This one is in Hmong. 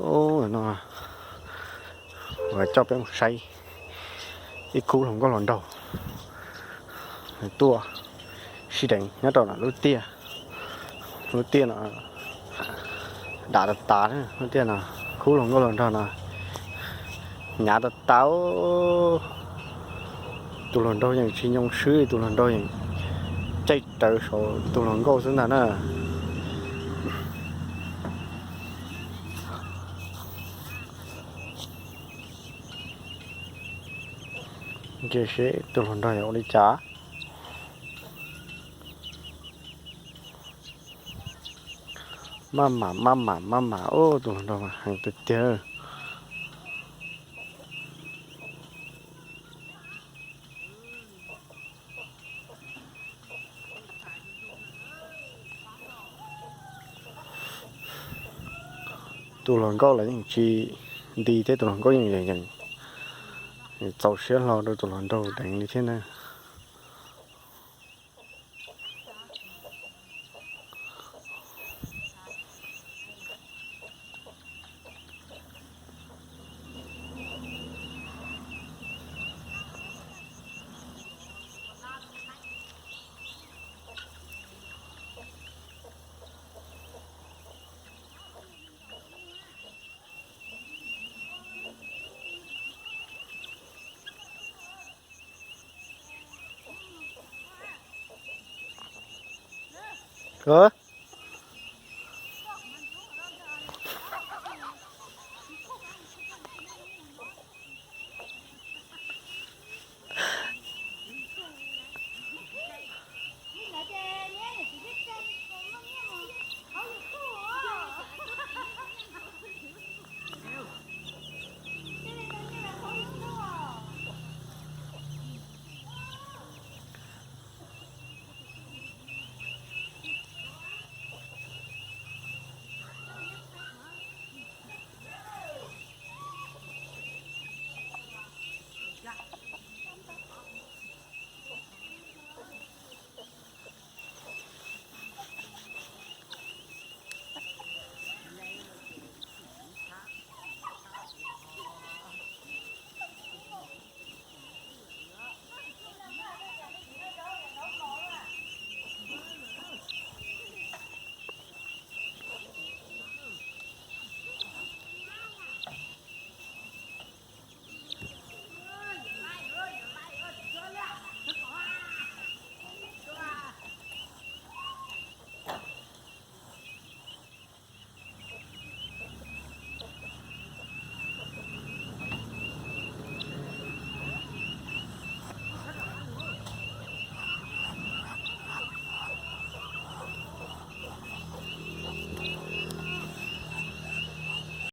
No, coj peb mus saib ib khub hluas nkauj hluas nraug tuaj sib deev nyob rau no lub tiaj. Lub tiaj no dam tas tas, lub tiaj no khub hluas nkauj hluas nraug no hnyav tas tas. Tus hluas nraug yeej tsis nyoo swb, tus hluas nraug yeej caij rawv saum tus hluas nkauj xwb ntag na. Ces seb tus hluas nraug yog ua li cas. Maj mam maj mam maj mam, tus hluas nraug mas heev tiag tiag. Tus hluas nkauj los yeej tsis nti thiab, tus hluas nkauj yeej txaus siab hlo rau tus hluas nraug deev li thiab na.